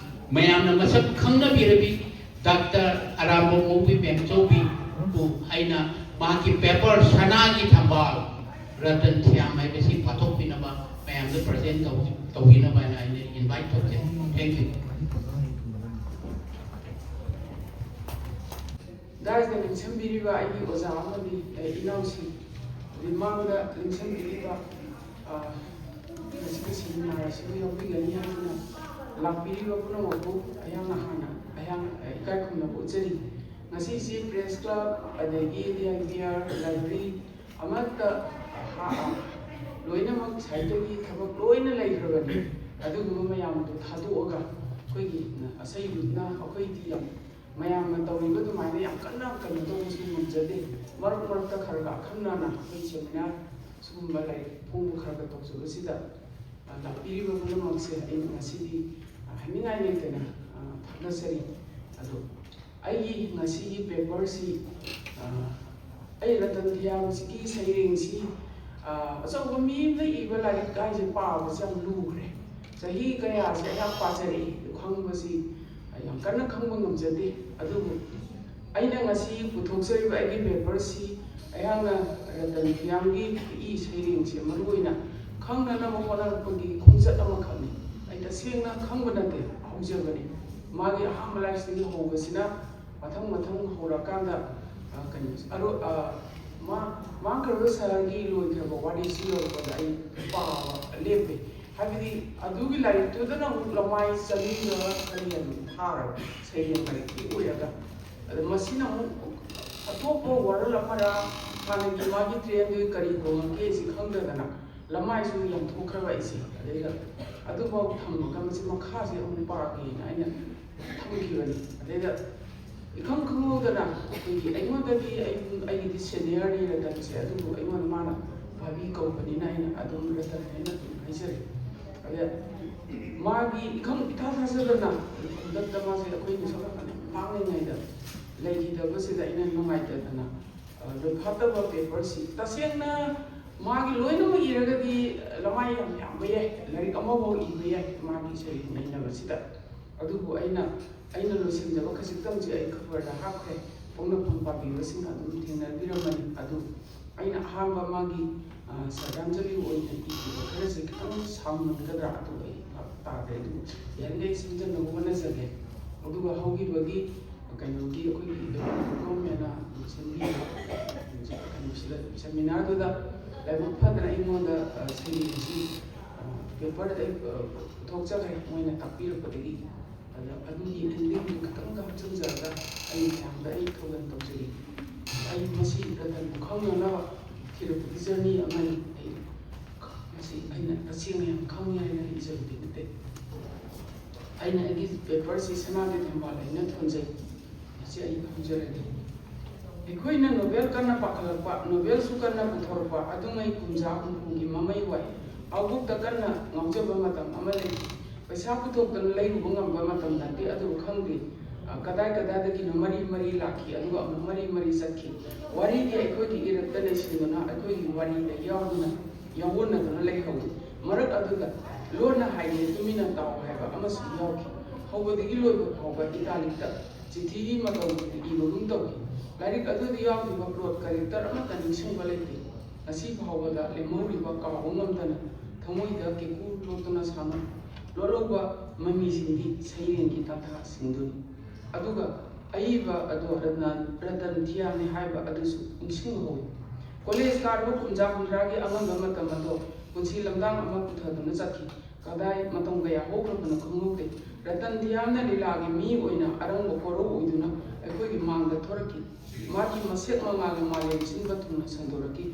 ꯃꯌꯥꯝꯅ ꯃꯁꯛ ꯈꯪꯅꯕꯤꯔꯕꯤ ꯗꯥꯛꯇꯔ ꯑꯔꯥꯝꯕꯝ ꯃꯧꯕꯤ ꯃꯦꯝꯆꯧꯕꯤꯕꯨ ꯑꯩꯅ ꯃꯍꯥꯛꯀꯤ ꯄꯦꯄꯔ ꯁꯅꯥꯒꯤ ꯊꯝꯕꯥꯜ ꯔꯇꯟ ꯊꯤꯌꯥꯝ ꯍꯥꯏꯕꯁꯤ ꯄꯥꯊꯣꯛꯄꯤꯅꯕ ꯃꯌꯥꯝꯗ ꯄ꯭ꯔꯖꯦꯟ ꯇꯧ-, ꯇꯧꯕꯤꯅꯕ ꯍꯥꯏꯅ ꯑꯩꯅ ꯏꯟꯚꯥꯏꯠ ꯇꯧꯖꯩ꯫ Thank you꯫ ꯗꯥꯏꯁꯇ ꯂꯦꯡꯁꯤꯟꯕꯤꯔꯤꯕ ꯑꯩꯒꯤ ꯑꯣꯖꯥ ꯑꯃꯗꯤ, ꯑꯦ, ꯏꯅꯥꯎꯁꯤꯡ, ꯑꯗꯩ ꯃꯥꯡꯗ ꯂꯦꯡꯁꯤꯟꯕꯤꯔꯤꯕ, ꯑ, ꯃꯁꯤꯒꯤ ꯁꯦꯃꯤꯅꯥꯔ ꯑꯁꯤꯕꯨ ꯌꯥꯎꯕꯤꯒꯅꯤ ꯍꯥꯏꯗꯨꯅ ꯂꯥꯛꯄꯤꯔꯤꯕ ꯄꯨꯝꯅꯃꯛꯄꯨ ꯑꯩꯍꯥꯛꯅ ꯍꯥꯟꯅ ꯑꯩꯍꯥꯛ ꯏꯀꯥꯏ ꯈꯨꯝꯅꯕ ꯎꯠꯆꯔꯤ꯫ ꯉꯁꯤꯁꯤ ꯄ꯭ꯔꯦꯁ ꯀ꯭ꯂꯕ, ꯑꯗꯒꯤ D I B R, library ꯑꯃꯠꯇ ꯍꯥ-, ꯂꯣꯏꯅꯃꯛ ꯁꯥꯏꯠꯇꯒꯤ ꯊꯕꯛ ꯂꯣꯏꯅ ꯂꯩꯈ꯭ꯔꯕꯅꯤ꯫ ꯑꯗꯨꯒꯨꯝꯕ ꯃꯌꯥꯝꯗꯨ ꯊꯥꯗꯣꯛꯑꯒ ꯑꯩꯈꯣꯏꯒꯤ ꯑꯁꯩꯗꯨꯅ ꯑꯩꯈꯣꯏꯗꯤ ꯌꯥꯝ ꯃꯌꯥꯝꯅ ꯇꯧꯔꯤꯕ ꯑꯗꯨꯃꯥꯏꯅ ꯌꯥꯝ ꯀꯟꯅ ꯀꯩꯅꯣ ꯇꯧꯕꯁꯨ ꯉꯝꯖꯗꯦ꯫ ꯃꯔꯛ ꯃꯔꯛꯇ ꯈꯔ ꯈꯔ ꯑꯈꯟꯅꯅ ꯑꯩꯈꯣꯏ ꯁꯦꯃꯤꯅꯥꯔ ꯁꯤꯒꯨꯝꯕ ꯂꯥꯏꯔꯤꯛ ꯐꯣꯡꯕ ꯈꯔ ꯈꯔ ꯇꯧꯖꯕꯁꯤꯗ, ꯑ, ꯂꯥꯛꯄꯤꯔꯤꯕ ꯄꯨꯝꯅꯃꯛꯁꯦ ꯑꯩꯅ ꯉꯁꯤꯗꯤ, ꯑ, ꯍꯥꯏꯅꯤꯡꯉꯥꯏ ꯂꯩꯇꯅ, ꯑ, ꯊꯥꯒꯠꯆꯔꯤ꯫ ꯑꯗꯣ ꯑꯩꯒꯤ ꯉꯁꯤꯒꯤ ꯄꯦꯄꯔꯁꯤ, ꯑ, ꯑꯩ ꯔꯇꯟ ꯊꯤꯌꯥꯝꯁꯤꯒꯤ ꯁꯩꯔꯦꯡꯁꯤ, ꯑ, ꯑꯆꯧꯕ ꯃꯤ ꯑꯃꯅ ꯏꯕ ꯂꯥꯏꯔꯤꯛ ꯍꯥꯏꯁꯦ ꯄꯥꯕꯁꯦ ꯌꯥꯝ ꯂꯨꯈ꯭ꯔꯦ꯫ ꯆꯍꯤ ꯀꯌꯥꯁꯦ ꯑꯩꯍꯥꯛ ꯄꯥꯖꯔꯛꯏ, ꯑꯗꯨ ꯈꯪꯕꯁꯤ ꯌꯥꯝ ꯀꯟꯅ ꯈꯪꯕ ꯉꯝꯖꯗꯦ꯫ ꯑꯗꯨꯕꯨ ꯑꯩꯅ ꯉꯁꯤ ꯄꯨꯊꯣꯛꯆꯔꯤꯕ ꯑꯩꯒꯤ ꯄꯦꯄꯔꯁꯤ ꯑꯩꯍꯥꯛꯅ ꯔꯇꯟ ꯊꯤꯌꯥꯝꯒꯤ ꯈꯨꯠꯏ ꯁꯩꯔꯦꯡꯁꯦ ꯃꯔꯨ ꯑꯣꯏꯅ ꯈꯪꯅꯅꯕ ꯍꯣꯠꯅꯔꯛꯄꯒꯤ ꯈꯣꯡꯆꯠ ꯑꯃꯈꯛꯅꯤ꯫ ꯑꯩ ꯇꯁꯦꯡꯅ ꯈꯪꯕ ꯅꯠꯇꯦ, ꯍꯧꯖꯕꯅꯤ꯫ ꯃꯥꯒꯤ ꯑꯍꯥꯟꯕ ꯂꯥꯏꯔꯤꯛꯁꯤꯗꯒꯤ ꯍꯧꯕꯁꯤꯅ ꯃꯊꯪ ꯃꯊꯪ ꯍꯧꯔꯀꯥꯟꯗ, ꯑ, ꯀꯩꯅꯣ, ꯑꯔꯣ-, ꯑ, ꯃꯥ-, ꯃꯥꯡꯈ꯭ꯔꯕ ꯁꯍꯔꯒꯤ ꯂꯣꯏꯈ꯭ꯔꯕ ꯋꯥꯔꯤꯁꯤ ꯌꯧꯔꯛꯄꯗ ꯑꯩ ꯄꯥꯕ ꯂꯦꯞꯄꯦ꯫ ꯍꯥꯏꯕꯗꯤ ꯑꯗꯨꯒꯤ ꯂꯥꯏꯔꯤꯛꯇꯨꯗꯅ ꯑꯃꯨꯛ ꯂꯃꯥꯏ ꯆꯅꯤꯒ ꯈꯔ ꯍꯦꯟꯅ ꯊꯥꯔꯕ ꯁꯩꯔꯦꯡ ꯂꯥꯏꯔꯤꯛꯇꯤ ꯑꯣꯏꯔꯒ, ꯑꯗ ꯃꯁꯤꯅ ꯑꯃꯨꯛ ꯑꯇꯣꯞꯄ ꯋꯥꯔꯜ ꯑꯃꯔ, ꯍꯥꯟꯅꯒꯤ ꯃꯥꯒꯤ ꯇ꯭ꯔꯦꯟꯗꯨꯒꯤ ꯀꯔꯤ ꯍꯣꯡꯉꯛꯀꯦ ꯁꯤ ꯈꯪꯗꯗꯅ ꯂꯃꯥꯏꯁꯨ ꯌꯥꯝꯊꯣꯛꯈ꯭ꯔꯕ ꯑꯩꯁꯦ꯫ ꯑꯗꯩꯗ ꯑꯗꯨꯐꯥꯎ ꯊꯝꯃꯒ ꯃꯁꯤ ꯃꯈꯥꯁꯦ ꯑꯃꯨꯛ ꯄꯥꯒꯦꯅ ꯑꯩꯅ ꯊꯝꯈꯤꯕꯅꯤ꯫ ꯑꯗꯩꯗ ꯏꯈꯪ ꯈꯪꯍꯧꯗꯅ ꯑꯩꯈꯣꯏꯒꯤ, ꯑꯩꯉꯣꯟꯗꯗꯤ ꯑꯩ, ꯑꯩꯒꯤꯗꯤ ꯁꯦꯅꯤꯌꯔꯅꯤ ꯔꯇꯟꯁꯦ, ꯑꯗꯨꯕꯨ ꯑꯩꯉꯣꯟꯗ ꯃꯥꯅ ꯚꯥꯕꯤ ꯀꯧꯕꯅꯤꯅ ꯑꯩꯅ ꯑꯗꯨꯝ ꯔꯇꯟ ꯍꯥꯏꯅ ꯑꯗꯨꯝ ꯍꯥꯏꯖꯔꯦ꯫ ꯑꯗ ꯃꯥꯒꯤ ꯏꯈꯪ ꯏꯊꯥ ꯊꯥꯖꯗꯅ ꯈꯨꯗꯛꯇ ꯃꯥꯁꯦ ꯑꯩꯈꯣꯏꯅ ꯁꯣꯝ ꯅꯥꯀꯟꯗ ꯂꯥꯡꯂꯤꯉꯩꯗ ꯂꯩꯈꯤꯗꯕꯁꯤꯗ ꯑꯩꯅ ꯅꯨꯡꯉꯥꯏꯇꯗꯅ, ꯑ, ꯂꯣꯏꯐꯥꯠꯇꯕ ꯄꯦꯄꯔꯁꯤ ꯇꯁꯦꯡꯅ ꯃꯥꯒꯤ ꯂꯣꯏꯅꯃꯛ ꯏꯔꯒꯗꯤ ꯂꯃꯥꯏ ꯌꯥꯝ ꯌꯥꯝꯕ ꯌꯥꯏ, ꯂꯥꯏꯔꯤꯛ ꯑꯃꯐꯥꯎ ꯏꯕ ꯌꯥꯏ ꯃꯥꯒꯤ ꯁꯩꯔꯦꯡ ꯅꯩꯅꯕꯁꯤꯗ꯫ ꯑꯗꯨꯕꯨ ꯑꯩꯅ, ꯑꯩꯅ ꯂꯣꯏꯁꯤꯟꯖꯕ ꯈꯖꯤꯛꯇꯪꯁꯦ ꯑꯩ ꯈꯕꯔꯗ ꯍꯥꯞꯈ꯭ꯔꯦ, ꯄꯣꯛꯅꯐꯝ ꯄꯥꯕꯤꯕꯁꯤꯡꯅ ꯑꯗꯨꯝ ꯊꯦꯡꯅꯕꯤꯔꯝꯃꯅꯤ꯫ ꯑꯗꯨ ꯑꯩꯅ ꯑꯍꯥꯟꯕ ꯃꯥꯒꯤ, ꯑ, ꯁ꯭ꯔꯗꯥꯟꯖꯂꯤ ꯑꯣꯏꯅ ꯏꯈꯤꯕ ꯈꯔꯁꯦ ꯈꯤꯇꯪ ꯁꯥꯡꯃꯟꯒꯗ꯭ꯔꯥ, ꯑꯗꯨ ꯑꯩ ꯚꯥꯞ ꯇꯥꯗ꯭ꯔꯦ꯫ ꯑꯗꯨꯕꯨ ꯌꯥꯔꯤꯉꯩ ꯁꯦꯝꯖꯟꯅꯕ ꯍꯣꯠꯅꯖꯒꯦ꯫ ꯑꯗꯨꯒ ꯍꯧꯈꯤꯕꯒꯤ ꯀꯩꯅꯣꯒꯤ ꯑꯩꯈꯣꯏꯒꯤ ꯒꯣꯔꯃꯦꯟꯅ ꯁꯦꯝꯕꯤꯕ ꯀꯩꯅꯣꯁꯤꯗ, ꯁꯦꯃꯤꯅꯥꯔꯗꯨꯗ ꯂꯥꯏꯕꯛ ꯐꯗꯅ ꯑꯩꯉꯣꯟꯗ, ꯑ, ꯁꯩꯔꯦꯡꯁꯤ, ꯑ, ꯄꯦꯄꯔꯗ ꯑꯩ ꯄꯨꯊꯣꯛꯆꯈ꯭ꯔꯦ, ꯃꯣꯏꯅ ꯇꯥꯛꯄꯤꯔꯛꯄꯗꯒꯤ꯫ ꯑꯗ ꯑꯗꯨꯒꯤ ꯑꯦꯟꯗꯤꯡꯗꯨ ꯈꯤꯇꯪꯒ ꯍꯥꯞꯆꯤꯟꯖꯔꯒ ꯑꯩ ꯃꯌꯥꯝꯗ ꯑꯩ ꯊꯧꯒꯜ ꯇꯧꯖꯔꯤ꯫ ꯑꯩ ꯃꯁꯤ ꯔꯇꯟꯕꯨ ꯈꯪꯅꯅꯕ ꯊꯤꯔꯛꯄꯒꯤ ꯖꯔꯅꯤ ꯑꯃꯅꯤ꯫ ꯑꯩ ꯃꯁꯤ ꯑꯩꯅ ꯇꯁꯦꯡꯅ ꯌꯥꯝ ꯈꯪꯉꯤ ꯍꯥꯏꯅ ꯏꯖꯕꯗꯤ ꯅꯠꯇꯦ꯫ ꯑꯩꯅ ꯑꯩꯒꯤ ꯄꯦꯄꯔꯁꯤ ꯁꯅꯥꯒꯤ ꯊꯝꯕꯥꯜ ꯍꯥꯏꯅ ꯊꯣꯟꯖꯩ꯫ ꯃꯁꯤ ꯑꯩ ꯈꯪꯖꯔꯒꯦ꯫ ꯑꯩꯈꯣꯏꯅ ꯅꯣꯕꯦꯜ ꯀꯟꯅ ꯄꯥꯈꯠꯂꯛꯄ, ꯅꯣꯕꯦꯜꯁꯨ ꯀꯟꯅ ꯄꯨꯊꯣꯔꯛꯄ, ꯑꯗꯨꯉꯩ ꯀꯨꯝꯖꯥ ꯍꯨꯝꯐꯨꯒꯤ ꯃꯃꯩ ꯋꯥꯏ꯫ ꯑꯥꯎꯕꯨꯛꯇ ꯀꯟꯅ ꯉꯥꯎꯖꯕ ꯃꯇꯝ ꯑꯃ ꯂꯩꯈꯤ꯫ ꯄꯩꯁꯥ ꯄꯨꯊꯣꯛꯇꯅ ꯂꯩꯔꯨꯕ ꯉꯝꯕ ꯃꯇꯝ ꯅꯠꯇꯦ, ꯑꯗꯨꯕꯨ ꯈꯪꯗꯦ, ꯑ, ꯀꯗꯥꯏ ꯀꯗꯥꯏꯗꯒꯤꯅꯣ ꯃꯔꯤ ꯃꯔꯤ ꯂꯥꯛꯈꯤ, ꯑꯗꯨꯒ ꯑꯃꯨꯛ ꯃꯔꯤ ꯃꯔꯤ ꯆꯠꯈꯤ꯫ ꯋꯥꯔꯤꯗꯤ ꯑꯩꯈꯣꯏꯒꯤ ꯏꯔꯛꯇ ꯂꯩꯁꯤꯟꯗꯨꯅ ꯑꯩꯈꯣꯏꯒꯤ ꯋꯥꯔꯤꯗ ꯌꯥꯎꯗꯨꯅ, ꯌꯥꯑꯣꯟꯅꯗꯨꯅ ꯂꯩꯍꯧꯏ꯫ ꯃꯔꯛ ꯑꯗꯨꯗ ꯂꯣꯟꯅ ꯍꯥꯏꯒꯦ ꯇꯨꯃꯤꯟꯅ ꯇꯥꯎ ꯍꯥꯏꯕ ꯑꯃꯁꯨ ꯌꯥꯎꯈꯤ꯫ ꯍꯧꯕꯗꯒꯤ ꯂꯣꯏꯕ ꯐꯥꯎꯕ ꯏꯇꯥꯂꯤꯛꯇ ꯆꯤꯊꯤꯒꯤ ꯃꯇꯧꯗꯨꯗ ꯏꯕꯒꯨꯝ ꯇꯧꯈꯤ꯫ ꯂꯥꯏꯔꯤꯛ ꯑꯗꯨꯗ ꯌꯥꯎꯈꯤꯕ ꯄ꯭ꯂꯣꯠ ꯀꯦꯔꯦꯛꯇꯔ ꯑꯃꯠꯇ ꯅꯤꯡꯁꯤꯡꯕ ꯂꯩꯇꯦ꯫ ꯉꯁꯤ ꯐꯥꯎꯕꯗ ꯂꯦꯝꯍꯧꯔꯤꯕ ꯀꯥꯎꯕ ꯉꯝꯗꯅ ꯊꯃꯣꯏꯗ ꯀꯦꯀꯨ ꯂꯣꯠꯇꯨꯅ ꯁꯥꯟꯅ ꯂꯣꯠꯍꯧꯕ ꯃꯃꯤꯁꯤꯡꯗꯤ ꯁꯩꯔꯦꯡꯒꯤ ꯇꯥꯟꯊꯥꯁꯤꯡꯗꯨꯅꯤ꯫ ꯑꯗꯨꯒ ꯑꯏꯕ ꯑꯗꯣ ꯔꯇꯟ, ꯔꯇꯟ ꯊꯤꯌꯥꯝꯅꯤ ꯍꯥꯏꯕ ꯑꯗꯨꯁꯨ ꯅꯤꯡꯁꯤꯡꯍꯧꯏ꯫ ꯀꯣꯂꯦꯖ ꯀꯥꯔꯕ ꯀꯨꯝꯖꯥ ꯍꯨꯝꯗ꯭ꯔꯥꯒꯤ ꯑꯉꯟꯕ ꯃꯇꯝ ꯑꯗꯣ ꯄꯨꯟꯁꯤ ꯂꯝꯗꯥꯡ ꯑꯃ ꯄꯨꯊꯗꯨꯅ ꯆꯠꯈꯤ꯫ ꯀꯗꯥꯏ ꯃꯇꯝ ꯀꯌꯥ ꯍꯧꯈ꯭ꯔꯕꯅꯣ ꯈꯪꯍꯧꯗꯦ꯫ ꯔꯇꯟ ꯊꯤꯌꯥꯝꯅ ꯂꯤꯂꯥꯒꯤ ꯃꯤ ꯑꯣꯏꯅ ꯑꯔꯪꯕ ꯀꯣꯔꯧ ꯑꯣꯏꯗꯨꯅ ꯑꯩꯈꯣꯏꯒꯤ ꯃꯥꯡꯗ ꯊꯣꯔꯛꯈꯤ꯫ ꯃꯥꯒꯤ ꯃꯁꯦꯛ ꯃꯉꯥꯜꯅ ꯃꯥꯂꯦꯝ ꯁꯤꯟꯕ ꯊꯨꯡꯅ ꯁꯟꯗꯣꯔꯛꯈꯤ꯫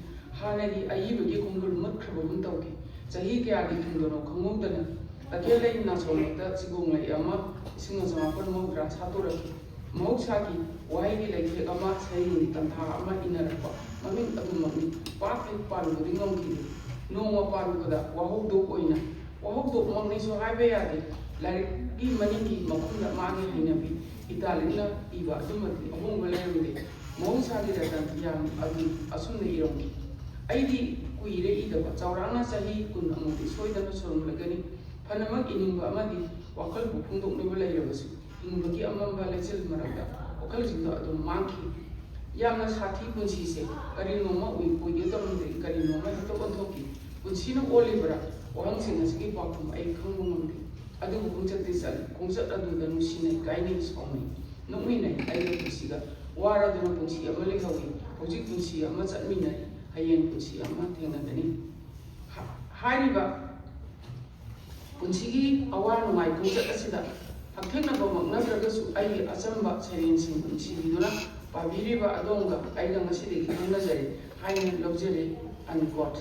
ꯍꯥꯟꯅꯒꯤ ꯑꯏꯕꯒꯤ ꯈꯣꯡꯒꯨꯜ ꯃꯨꯠꯈ꯭ꯔꯕꯒꯨꯝ ꯇꯧꯈꯤ꯫ ꯆꯍꯤ ꯀꯌꯥꯒꯤ ꯇꯨꯡꯗꯅꯣ ꯈꯪꯍꯧꯗꯅ ꯇꯈꯦꯜ ꯂꯩ ꯅꯥꯁꯣꯡꯂꯛꯇ ꯆꯤꯒꯣꯡ ꯂꯩ ꯑꯃ ꯂꯤꯁꯤꯡ ꯑꯃ ꯆꯃꯥꯄꯟ ꯃꯧꯗ꯭ꯔꯥ ꯁꯥꯠꯇꯣꯔꯛꯈꯤ꯫ ꯃꯍꯧꯁꯥꯒꯤ ꯋꯥꯍꯩꯒꯤ ꯂꯩꯊꯦꯛ ꯑꯃ ꯁꯩꯔꯦꯡꯒꯤ ꯇꯟꯊꯥ ꯑꯃ ꯏꯅꯔꯛꯄ ꯃꯃꯤꯡ ꯑꯗꯨꯃꯛꯅꯤ꯫ ꯄꯥꯛ ꯍꯦꯛ ꯄꯥꯜꯂꯨꯕꯗꯤ ꯉꯝꯈꯤꯗꯦ꯫ ꯅꯣꯡꯃ ꯄꯥꯜꯂꯨꯕꯗ ꯋꯥꯍꯧꯗꯣꯛ ꯑꯣꯏꯅ, ꯋꯥꯍꯧꯗꯣꯛꯃꯛꯅꯤꯁꯨ ꯍꯥꯏꯕ ꯌꯥꯗꯦ꯫ ꯂꯥꯏꯔꯤꯛꯀꯤ ꯃꯅꯤꯡꯒꯤ ꯃꯈꯨꯝꯗ ꯃꯥꯒꯤ ꯍꯩꯅꯕꯤ ꯏꯇꯥꯂꯤꯛꯅ ꯏꯕ ꯑꯗꯨꯃꯗꯤ ꯑꯍꯣꯡꯕ ꯂꯩꯔꯝꯗꯦ꯫ ꯃꯍꯧꯁꯥꯒꯤ ꯔꯇꯟ ꯊꯤꯌꯥꯝ ꯑꯗꯨ ꯑꯁꯨꯝꯅ ꯏꯔꯝꯈꯤ꯫ ꯑꯩꯗꯤ ꯀꯨꯏꯔꯦ ꯏꯗꯕ, ꯆꯥꯎꯔꯥꯛꯅ ꯆꯍꯤ ꯀꯨꯟ ꯑꯃꯨꯛꯇꯤ ꯁꯣꯏꯗꯅ ꯁꯨꯔꯝꯂꯒꯅꯤ꯫ ꯐꯅꯃꯛ ꯏꯅꯤꯡꯕ ꯑꯃꯗꯤ ꯋꯥꯈꯜꯕꯨ ꯐꯣꯡꯗꯣꯛꯅꯤꯡꯕ ꯂꯩꯔꯕꯁꯨ ꯍꯤꯡꯕꯒꯤ ꯑꯃꯝꯕ ꯂꯩꯆꯤꯜ ꯃꯔꯛꯇ ꯋꯥꯈꯜꯁꯤꯡꯗꯣ ꯑꯗꯨꯝ ꯃꯥꯡꯈꯤ꯫ ꯌꯥꯝꯅ ꯁꯥꯊꯤ ꯄꯨꯟꯁꯤꯁꯦ, ꯀꯔꯤꯅꯣꯃ ꯑꯣꯏ-, ꯑꯣꯏꯒꯦ ꯇꯧꯔꯝꯗꯦ, ꯀꯔꯤꯅꯣꯃ ꯍꯦꯛꯇ ꯑꯣꯟꯊꯣꯛꯈꯤ꯫ ꯄꯨꯟꯁꯤꯅ ꯑꯣꯜꯂꯤꯕ꯭ꯔꯥ? ꯋꯥꯍꯪꯁꯤꯡ ꯑꯁꯤꯒꯤ ꯄꯥꯎꯈꯨꯝ ꯑꯩ ꯈꯪꯕ ꯉꯝꯗꯦ꯫ ꯑꯗꯨꯕꯨ ꯈꯣꯡꯆꯠꯇꯤ ꯆꯠꯂꯤ꯫ ꯈꯣꯡꯆꯠ ꯑꯗꯨꯗ ꯅꯨꯡꯁꯤꯅꯩ, ꯀꯥꯏꯅꯩ, ꯁꯥꯎꯅꯩ, ꯅꯣꯛꯃꯤꯟꯅꯩ꯫ ꯑꯩꯒ ꯄꯨꯟꯁꯤꯒ ꯋꯥꯔꯗꯨꯅ ꯄꯨꯟꯁꯤ ꯑꯃ ꯂꯩꯍꯧꯏ꯫ ꯍꯧꯖꯤꯛ ꯄꯨꯟꯁꯤ ꯑꯃ ꯆꯠꯃꯤꯟꯅꯔꯤ꯫ ꯍꯌꯦꯡ ꯄꯨꯟꯁꯤ ꯑꯃ ꯊꯦꯡꯅꯒꯅꯤ꯫ ꯍꯥ-, ꯍꯥꯏꯔꯤꯕ ꯄꯨꯟꯁꯤꯒꯤ ꯑꯋꯥ ꯅꯨꯡꯉꯥꯏ ꯈꯣꯡꯆꯠ ꯑꯁꯤꯗ ꯍꯛꯊꯦꯡꯅꯕꯃꯛ ꯅꯠꯇ꯭ꯔꯒꯁꯨ ꯑꯩꯒꯤ ꯑꯆꯝꯕ ꯁꯩꯔꯦꯡꯁꯤꯡ ꯅꯨꯡꯁꯤꯕꯤꯗꯨꯅ ꯄꯥꯕꯤꯔꯤꯕ ꯑꯗꯣꯝꯒ ꯑꯩꯒ ꯉꯁꯤꯗꯒꯤ ꯈꯪꯅꯖꯔꯦ ꯍꯥꯏꯅ ꯂꯧꯖꯔꯦ꯫ Unquote꯫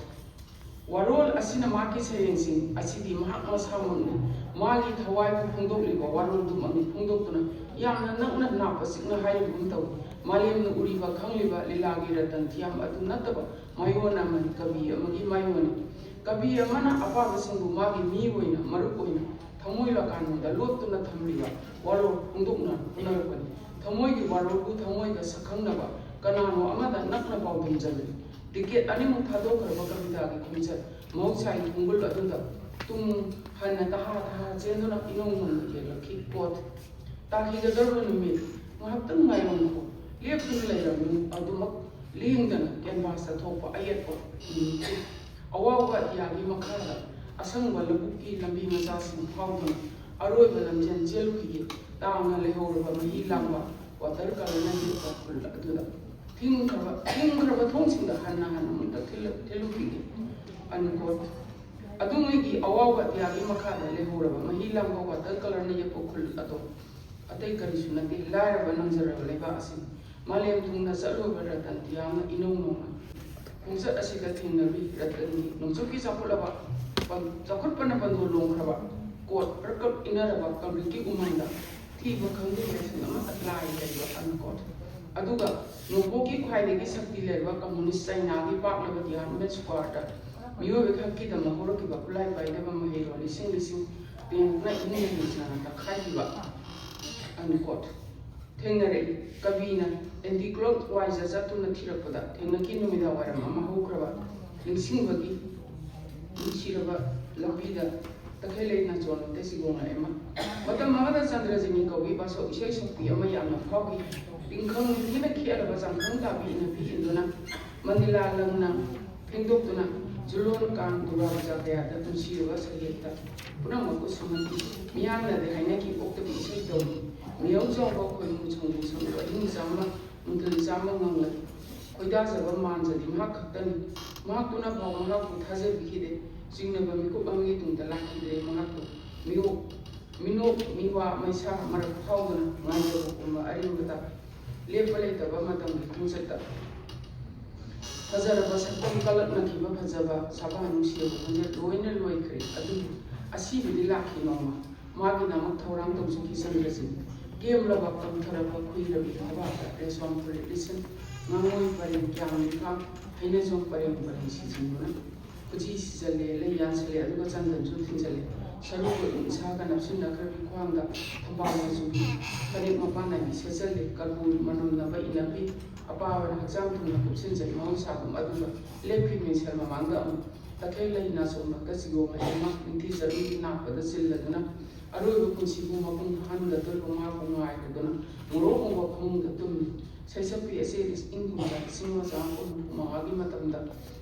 ꯋꯥꯔꯣꯜ ꯑꯁꯤꯅ ꯃꯍꯥꯛꯀꯤ ꯁꯩꯔꯦꯡꯁꯤꯡ ꯑꯁꯤꯗꯤ ꯃꯍꯥꯛ ꯃꯁꯥꯃꯛꯅꯤ꯫ ꯃꯥꯒꯤ ꯊꯋꯥꯏꯕꯨ ꯐꯣꯡꯗꯣꯛꯂꯤꯕ ꯋꯥꯔꯣꯜꯗꯨꯃꯛꯅꯤ ꯐꯣꯡꯗꯣꯛꯇꯨꯅ ꯌꯥꯝꯅ ꯅꯛꯅ ꯅꯥꯞꯄ ꯆꯤꯛꯅ ꯍꯥꯏꯔꯤꯕꯒꯨꯝ ꯇꯧꯏ꯫ ꯃꯥꯂꯦꯝꯅ ꯎꯔꯤꯕ ꯈꯪꯂꯤꯕ ꯂꯤꯂꯥꯒꯤ ꯔꯇꯟ ꯊꯤꯌꯥꯝ ꯑꯗꯨ ꯅꯠꯇꯕ ꯃꯥꯏꯑꯣꯟ ꯑꯃꯅꯤ, ꯀꯕꯤ ꯑꯃꯒꯤ ꯃꯥꯏꯑꯣꯟꯅꯤ꯫ ꯀꯕꯤ ꯑꯃꯅ ꯑꯄꯥꯕꯁꯤꯡꯕꯨ ꯃꯥꯒꯤ ꯃꯤ ꯑꯣꯏꯅ, ꯃꯔꯨꯞ ꯑꯣꯏꯅ, ꯊꯃꯣꯏ ꯂꯀꯥꯅꯨꯗ ꯂꯣꯠꯇꯨꯅ ꯊꯝꯂꯤꯕ ꯋꯥꯔꯣꯜ ꯐꯣꯡꯗꯣꯛꯅ ꯍꯣꯠꯅꯔꯛꯄꯅꯤ꯫ ꯊꯃꯣꯏꯒꯤ ꯋꯥꯔꯣꯜꯕꯨ ꯊꯃꯣꯏꯒ ꯁꯛꯈꯪꯅꯕ ꯀꯅꯥꯅꯣ ꯑꯃꯗ ꯅꯛꯅ ꯄꯥꯎꯗꯝꯖꯕꯅꯤ꯫ ꯇꯤꯀꯦꯠ ꯑꯅꯤꯃꯨꯛ ꯊꯥꯗꯣꯛꯈ꯭ꯔꯕ ꯀꯕꯤꯇꯥꯒꯤ ꯈꯣꯡꯆꯠ ꯃꯍꯧꯁꯥꯒꯤ ꯈꯣꯡꯒꯨꯜ ꯑꯗꯨꯗ ꯇꯨꯡ ꯍꯟꯅ ꯇꯍꯥ ꯇꯍꯥ ꯆꯦꯟꯗꯨꯅ ꯏꯅꯧ ꯅꯧꯅ ꯌꯦꯛꯂꯛꯈꯤ꯫ Quote꯫ ꯇꯥꯈꯤꯒꯗꯧꯔꯕ ꯅꯨꯃꯤꯠ ꯉꯥꯏꯍꯥꯛꯇꯪ ꯉꯥꯏꯔꯝꯈꯣ꯫ ꯂꯦꯞꯇꯨꯅ ꯂꯩꯔꯝꯃꯨ꯫ ꯑꯗꯨꯃꯛ ꯂꯦꯡꯗꯅ ꯀꯦꯟꯚꯥꯁꯇ ꯊꯣꯛꯄ ꯑꯌꯦꯠꯄ ꯅꯨꯃꯤꯠꯀꯤ ꯑꯋꯥꯕ ꯑꯇꯤꯌꯥꯒꯤ ꯃꯈꯥꯗ ꯑꯁꯪꯕ ꯂꯧꯕꯨꯛꯀꯤ ꯂꯝꯕꯤ ꯃꯆꯥꯁꯤꯡ ꯐꯥꯎꯗꯨꯅ ꯑꯔꯣꯏꯕ ꯂꯝꯖꯦꯜ ꯆꯦꯜꯂꯨꯈꯤꯒꯦ꯫ ꯇꯥꯡꯅ ꯂꯩꯍꯧꯔꯕ ꯃꯍꯤ ꯂꯥꯡꯕ ꯋꯥꯇꯔ ꯀꯂꯔꯅ ꯌꯦꯛꯄ ꯈꯨꯜ ꯑꯗꯨꯗ ꯊꯤꯡꯈ꯭ꯔꯕ, ꯊꯤꯡꯈ꯭ꯔꯕ ꯊꯣꯡꯁꯤꯡꯗ ꯍꯟꯅ ꯍꯟꯅ ꯑꯃꯨꯛꯇ ꯊꯤꯜꯂ-, ꯊꯤꯜꯂꯨꯈꯤꯒꯦ꯫ Unquote꯫ ꯑꯗꯨꯉꯩꯒꯤ ꯑꯋꯥꯕ ꯑꯇꯤꯌꯥꯒꯤ ꯃꯈꯥꯗ ꯂꯩꯍꯧꯔꯕ ꯃꯍꯤ ꯂꯥꯡꯕ ꯋꯥꯇꯔ ꯀꯂꯔꯅ ꯌꯦꯛꯄ ꯈꯨꯜ ꯑꯗꯣ ꯑꯇꯩ ꯀꯔꯤꯁꯨ ꯅꯠꯇꯦ, ꯂꯥꯏꯔꯕ ꯅꯪꯖꯔꯕ ꯂꯩꯕꯥꯛ ꯑꯁꯤꯅꯤ꯫ ꯃꯥꯂꯦꯝ ꯊꯨꯡꯅ ꯆꯠꯂꯨꯕ ꯔꯇꯟ ꯇꯤꯌꯥꯝꯅ ꯏꯅꯧ ꯅꯧꯅ ꯈꯣꯡꯆꯠ ꯑꯁꯤꯗ ꯊꯦꯡꯅꯔꯨꯏ꯫ ꯔꯇꯟꯒꯤ ꯅꯣꯡꯆꯨꯞꯀꯤ ꯆꯥꯎꯈꯠꯂꯕ ꯄꯟ-, ꯆꯥꯎꯈꯠꯄꯅ ꯄꯟꯗꯣ ꯂꯣꯡꯈ꯭ꯔꯕ, ꯀꯣꯠ ꯄ꯭ꯔꯀꯞ ꯏꯟꯅꯔꯕ ꯀꯪꯀ꯭ꯔꯤꯠꯀꯤ ꯎꯃꯪꯗ ꯊꯤꯕ ꯈꯪꯗꯦ ꯂꯩꯁꯤꯡ ꯑꯃꯠꯇ ꯂꯥꯏ ꯂꯩꯕ꯫ Unquote꯫ ꯑꯗꯨꯒ ꯅꯣꯡꯄꯣꯛꯀꯤ ꯈ꯭ꯋꯥꯏꯗꯒꯤ ꯁꯛꯇꯤ ꯂꯩꯔꯕ ꯀꯝꯃꯨꯅꯤꯁ ꯆꯥꯏꯅꯥꯒꯤ ꯄꯥꯛꯂꯕ ꯇꯤꯌꯥꯟꯃꯦꯟ ꯁ꯭ꯀ꯭ꯋꯥꯔꯗ ꯃꯤꯑꯣꯏꯕꯒꯤ ꯍꯛꯀꯤꯗꯃꯛ ꯍꯧꯔꯛꯈꯤꯕ ꯈꯨꯠꯂꯥꯏ ꯄꯥꯏꯗꯕ ꯃꯍꯩꯔꯣꯏ ꯂꯤꯁꯤꯡ ꯂꯤꯁꯤꯡ ꯇꯦꯡꯅ ꯏꯃꯨꯡ ꯃꯅꯨꯡ ꯆꯥꯅ ꯇꯛꯈꯥꯏꯈꯤꯕ꯫ Unquote꯫ ꯊꯦꯡꯅꯔꯛꯏ꯫ ꯀꯕꯤꯅ ꯑꯦꯟꯇꯤ ꯀ꯭ꯂꯣꯛ ꯋꯥꯏꯖ ꯆꯠꯇꯨꯅ ꯊꯤꯔꯛꯄꯗ ꯊꯦꯡꯅꯈꯤ ꯅꯨꯃꯤꯗꯥꯡ ꯋꯥꯏꯔꯝ ꯑꯃ ꯍꯧꯈ꯭ꯔꯕ ꯅꯤꯡꯁꯤꯡꯕꯒꯤ ꯅꯨꯡꯁꯤꯔꯕ ꯂꯝꯕꯤꯗ ꯇꯈꯦꯜꯂꯩ ꯅꯥꯆꯣꯝ ꯇꯦꯁꯤꯒꯣꯡ ꯂꯥꯛꯑꯦ꯫ ꯃꯇꯝ ꯑꯃꯗ ꯆꯟꯗ꯭ꯔꯖꯤꯅꯤ ꯀꯧꯕꯤ ꯕꯥꯁꯣꯛ ꯏꯁꯩ ꯁꯛꯄꯤ ꯑꯃ ꯌꯥꯝꯅ ꯐꯥꯎꯈꯤ꯫ ꯇꯤꯡꯈꯪ ꯅꯤꯡꯊꯤꯅ ꯈꯦꯠꯂꯕ ꯆꯥꯡꯈꯪ ꯇꯥꯕꯤ ꯏꯟꯅꯕꯤ ꯏꯟꯗꯨꯅ ꯃꯅꯤꯂꯥ ꯂꯝꯅ ꯐꯦꯡꯗꯣꯛꯇꯨꯅ ꯖꯨꯂꯣꯟ ꯀꯥꯡ ꯗꯨꯔꯒꯥ ꯄꯨꯖꯥ ꯀꯌꯥꯗ ꯅꯨꯡꯁꯤꯔꯕ ꯁꯩꯍꯦꯛꯇ ꯄꯨꯝꯅꯃꯛꯄꯨ ꯁꯨꯝꯍꯠꯈꯤ꯫ ꯃꯤꯌꯥꯝꯅꯗꯤ ꯍꯥꯏꯅꯈꯤ ꯑꯣꯛꯇꯕꯤ ꯏꯁꯩ ꯇꯧꯏ꯫ ꯃꯤꯌꯥꯝ ꯆꯥꯎꯕ ꯈꯣꯏꯃꯨ ꯁꯪꯒꯨ ꯁꯪꯒꯨ ꯑꯍꯤꯡ ꯆꯥꯝꯃ ꯅꯨꯡꯊꯤꯜ ꯆꯥꯝꯃ ꯉꯪꯂꯛꯏ꯫ ꯈꯣꯏꯗꯥꯖꯕ ꯃꯥꯟꯖꯗꯤ ꯃꯍꯥꯛ ꯈꯛꯇꯅꯤ꯫ ꯃꯍꯥꯛꯇꯨꯅ ꯐꯥꯎꯕ ꯃꯍꯥꯛꯄꯨ ꯊꯥꯖꯕꯤꯈꯤꯗꯦ꯫ ꯆꯤꯡꯅꯕ ꯃꯤꯀꯨꯞ ꯑꯃꯒꯤ ꯇꯨꯡꯗ ꯂꯥꯛꯈꯤꯗ꯭ꯔꯦ꯫ ꯃꯍꯥꯛꯄꯨ ꯃꯤꯑꯣ-, ꯃꯤꯅꯣꯛ, ꯃꯤꯋꯥ, ꯃꯩꯁꯥ ꯃꯔꯛ ꯐꯥꯎꯗꯨꯅ ꯉꯥꯏꯖꯕ ꯄꯨꯝꯕ ꯑꯔꯤꯡꯕ ꯇꯥꯏ꯫ ꯂꯦꯞꯄ ꯂꯩꯇꯕ ꯃꯇꯝꯒꯤ ꯈꯣꯡꯆꯠꯇ ꯐꯖꯔꯕ ꯁꯛꯇꯝ, ꯀꯂꯛꯅꯈꯤꯕ ꯐꯖꯕ ꯁꯥꯕꯥꯟ, ꯅꯨꯡꯁꯤꯔꯕ ꯈꯣꯟꯖꯦꯜ ꯂꯣꯏꯅ ꯂꯣꯏꯈ꯭ꯔꯦ꯫ ꯑꯗꯨꯕꯨ ꯑꯁꯤꯕꯗꯤ ꯂꯥꯛꯈꯤ ꯅꯣꯡꯃ꯫ ꯃꯥꯒꯤꯗꯃꯛ ꯊꯧꯔꯥꯡ ꯇꯧꯖꯈꯤ ꯆꯟꯗ꯭ꯔꯖꯤꯠ꯫ ꯀꯦꯝꯂꯕ, ꯀꯪꯊꯔꯕ, ꯈꯨꯏꯔꯕꯤ ꯊꯕꯥꯛꯇ ꯔꯦꯁꯣꯟ ꯐꯨꯔꯤꯠ ꯂꯤꯠꯁꯤꯟ, ꯉꯥꯉꯣꯏ ꯄꯔꯦꯡ ꯀꯌꯥꯝ ꯂꯤꯈꯥꯡ, ꯍꯩꯅꯖꯣꯝ ꯄꯔꯦꯡ ꯄꯔꯦꯡ ꯁꯤꯖꯤꯟꯗꯨꯅ, ꯈꯨꯖꯤ ꯁꯤꯖꯜꯂꯦ, ꯂꯩ ꯌꯥꯟꯁꯤꯜꯂꯦ, ꯑꯗꯨꯒ ꯆꯟꯗꯟꯁꯨ ꯊꯤꯟꯖꯜꯂꯦ꯫ ꯁꯔꯨ ꯀꯣꯏ ꯏꯁꯥꯒ ꯅꯞꯁꯤꯟꯅꯈ꯭ꯔꯕꯤ ꯈ꯭ꯋꯥꯡꯗ ꯊꯝꯕꯥꯜ ꯃꯆꯨꯒꯤ ꯐꯅꯦꯛ ꯃꯄꯥꯟ ꯅꯥꯏꯕꯤ ꯁꯦꯠꯆꯜꯂꯦ꯫ ꯀꯔꯄꯨꯔ ꯃꯅꯝ ꯅꯝꯕ ꯏꯅꯞꯄꯤ ꯑꯄꯥꯕꯅ ꯍꯛꯆꯥꯡ ꯊꯨꯝꯅ ꯀꯨꯞꯁꯤꯟꯖꯩ꯫ ꯃꯍꯧꯁꯥꯒꯨꯝ ꯑꯗꯨꯒ ꯂꯦꯞꯈꯤ ꯃꯤꯡꯁꯦꯜ ꯃꯃꯥꯡꯗ ꯑꯃꯨꯛ꯫ ꯇꯈꯦꯜ ꯂꯩ ꯅꯥꯆꯣꯝ ꯂꯛꯇ ꯆꯤꯒꯣꯡ ꯂꯩꯍꯧꯅ ꯅꯤꯡꯊꯤ ꯆꯔꯨꯒꯤ ꯅꯥꯛꯄꯗ ꯆꯤꯜꯂꯗꯨꯅ ꯑꯔꯣꯏꯕ ꯄꯨꯟꯁꯤꯕꯨ ꯃꯄꯨꯡ ꯐꯥꯍꯟꯒꯗꯧꯔꯤꯕ ꯃꯥꯕꯨ ꯉꯥꯏꯔꯗꯨꯅ ꯉꯣꯔꯣꯛ ꯉꯧꯕ ꯐꯃꯨꯡꯗ ꯇꯨꯝꯃꯤ꯫ ꯁꯩꯁꯛꯄꯤ ꯑꯆꯦ ꯏꯪ ꯀꯨꯝꯖꯥ ꯂꯤꯁꯤꯡ ꯑꯃ ꯆꯥꯝꯃꯥꯄꯟ ꯍꯨꯝꯐꯨ ꯃꯉꯥꯒꯤ ꯃꯇꯝꯗ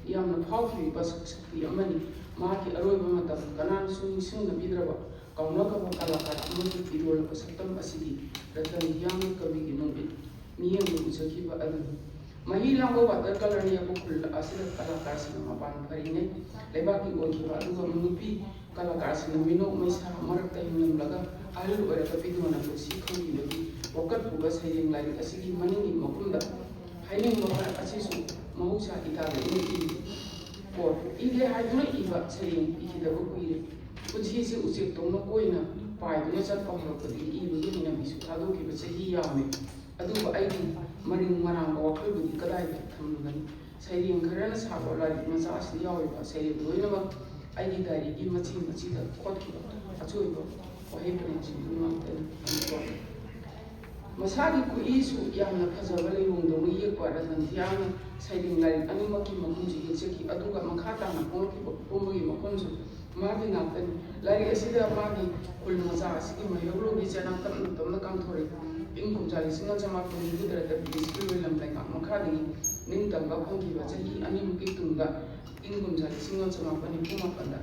ꯌꯥꯝꯅ ꯐꯥꯎꯈꯤꯕ ꯁꯛ-, ꯁꯛꯄꯤ ꯑꯃꯅꯤ꯫ ꯃꯍꯥꯛꯀꯤ ꯑꯔꯣꯏꯕ ꯃꯇꯝ ꯀꯅꯥꯅꯁꯨ ꯅꯤꯡꯁꯤꯡꯅꯕꯤꯗ꯭ꯔꯕ ꯀꯥꯎꯅꯈ꯭ꯔꯕ ꯀꯂꯥꯀꯥꯔ ꯑꯃꯒꯤ ꯏꯔꯣꯜꯂꯕ ꯁꯛꯇꯝ ꯑꯁꯤꯗꯤ ꯔꯇꯟ ꯍꯤꯌꯥꯡꯒꯤ ꯀꯕꯤꯒꯤ ꯅꯨꯃꯤꯠ ꯃꯤꯠꯌꯦꯡꯗ ꯎꯖꯈꯤꯕ ꯑꯗꯨꯅꯤ꯫ ꯃꯍꯤ ꯂꯥꯡꯕ ꯋꯥꯇꯔ ꯀꯂꯔ ꯌꯦꯛꯄ ꯈꯨꯜ ꯑꯁꯤꯗ ꯀꯂꯥꯀꯥꯔꯁꯤꯡꯅ ꯃꯄꯥꯟ ꯐꯔꯤꯉꯩ ꯂꯩꯕꯥꯛꯀꯤ ꯑꯣꯏꯈꯤꯕ, ꯑꯗꯨꯒ ꯅꯨꯄꯤ ꯀꯂꯥꯀꯥꯔꯁꯤꯡꯅ ꯃꯤꯅꯣꯛ ꯃꯩꯁꯥ ꯃꯔꯛꯇ ꯍꯤꯡꯂꯝꯂꯒ ꯑꯍꯜ ꯑꯣꯏꯔꯛꯄ ꯄꯤꯗꯨꯃꯅ ꯄꯨꯟꯁꯤ ꯈꯪꯕꯤꯕꯒꯤ ꯋꯥꯀꯠ ꯄꯨꯕ ꯁꯩꯔꯦꯡ ꯂꯥꯏꯔꯤꯛ ꯑꯁꯤꯒꯤ ꯃꯅꯤꯡꯒꯤ ꯃꯈꯨꯝꯗ ꯍꯥꯏꯅꯤꯡꯕ ꯈꯔ ꯑꯁꯤꯁꯨ ꯃꯍꯧꯁꯥ ꯏꯇꯥꯗ ꯏꯅ ꯏꯔꯤ꯫ ꯀꯣ, ꯏꯒꯦ ꯍꯥꯏꯗꯨꯅ ꯏꯕ ꯁꯩꯔꯦꯡ ꯏꯈꯤꯗꯕ ꯀꯨꯏꯔꯦ꯫ ꯄꯨꯟꯁꯤꯁꯦ ꯎꯆꯦꯛꯇꯧꯅ ꯀꯣꯏꯅ ꯄꯥꯏꯗꯨꯅ ꯆꯠꯄ ꯍꯧꯔꯛꯄꯗꯒꯤ ꯏꯕꯒꯤ ꯍꯩꯅꯕꯤꯁꯨ ꯊꯥꯗꯣꯛꯈꯤꯕ ꯆꯍꯤ ꯌꯥꯝꯃꯦ꯫ ꯑꯗꯨꯕꯨ ꯑꯩꯒꯤ ꯃꯔꯤꯡ ꯃꯔꯥꯡꯕ ꯋꯥꯈꯜꯕꯨꯗꯤ ꯀꯗꯥꯏꯗ ꯊꯝꯂꯨꯒꯅꯤ? ꯁꯩꯔꯦꯡ ꯈꯔꯅ ꯁꯥꯕ ꯂꯥꯏꯔꯤꯛ ꯃꯆꯥ ꯑꯁꯤꯗ ꯌꯥꯎꯔꯤꯕ ꯁꯩꯔꯦꯡ ꯂꯣꯏꯅꯃꯛ ꯑꯩꯒꯤ ꯗꯥꯏꯔꯤꯒꯤ ꯃꯆꯤ ꯃꯆꯤꯗ ꯈꯣꯠꯈꯤꯕ ꯑꯆꯣꯏꯕ ꯋꯥꯍꯩ ꯄꯔꯦꯡꯁꯤꯡꯗꯨ ꯉꯥꯛꯇꯅꯤ꯫ ꯃꯁꯥꯒꯤ ꯈꯨꯠꯏꯁꯨ ꯌꯥꯝꯅ ꯐꯖꯕ ꯂꯩꯔꯣꯡꯗꯧꯅ ꯌꯦꯛꯄ ꯔꯇꯟ ꯍꯤꯌꯥꯡꯅ ꯁꯩꯔꯦꯡ ꯂꯥꯏꯔꯤꯛ ꯑꯅꯤꯃꯛꯀꯤ ꯃꯈꯨꯝꯁꯨ ꯌꯦꯛꯆꯈꯤ꯫ ꯑꯗꯨꯒ ꯃꯈꯥ ꯇꯥꯅ ꯐꯣꯡꯂꯛꯈꯤꯕ ꯄꯨꯝꯕꯒꯤ ꯃꯈꯨꯝꯁꯨ ꯃꯥꯒꯤ ꯉꯥꯛꯇꯅꯤ꯫ ꯂꯥꯏꯔꯤꯛ ꯑꯁꯤꯗ ꯃꯥꯒꯤ ꯈꯨꯜ ꯃꯆꯥ ꯑꯁꯤꯒꯤ ꯃꯩꯍꯧꯔꯣꯜꯒꯤ ꯆꯦꯅꯥ ꯇꯞꯅ ꯇꯞꯅ ꯀꯥꯡꯊꯣꯔꯛꯏ꯫ ꯏꯪ ꯀꯨꯝꯖꯥ ꯂꯤꯁꯤꯡ ꯑꯃ ꯆꯃꯥꯄꯟ ꯅꯤꯐꯨ ꯇꯔꯦꯠꯇ ꯕ꯭ꯔꯤꯇꯤꯁꯀꯤ ꯂꯣꯏꯂꯝ ꯂꯩꯉꯥꯛ ꯃꯈꯥꯗꯒꯤ ꯅꯤꯡꯇꯝꯕ ꯐꯪꯈꯤꯕ ꯆꯍꯤ ꯑꯅꯤꯃꯨꯛꯀꯤ ꯇꯨꯡꯗ, ꯏꯪ ꯀꯨꯝꯖꯥ ꯂꯤꯁꯤꯡ ꯑꯃ ꯆꯃꯥꯄꯟ ꯅꯤꯐꯨ ꯃꯥꯄꯟꯗ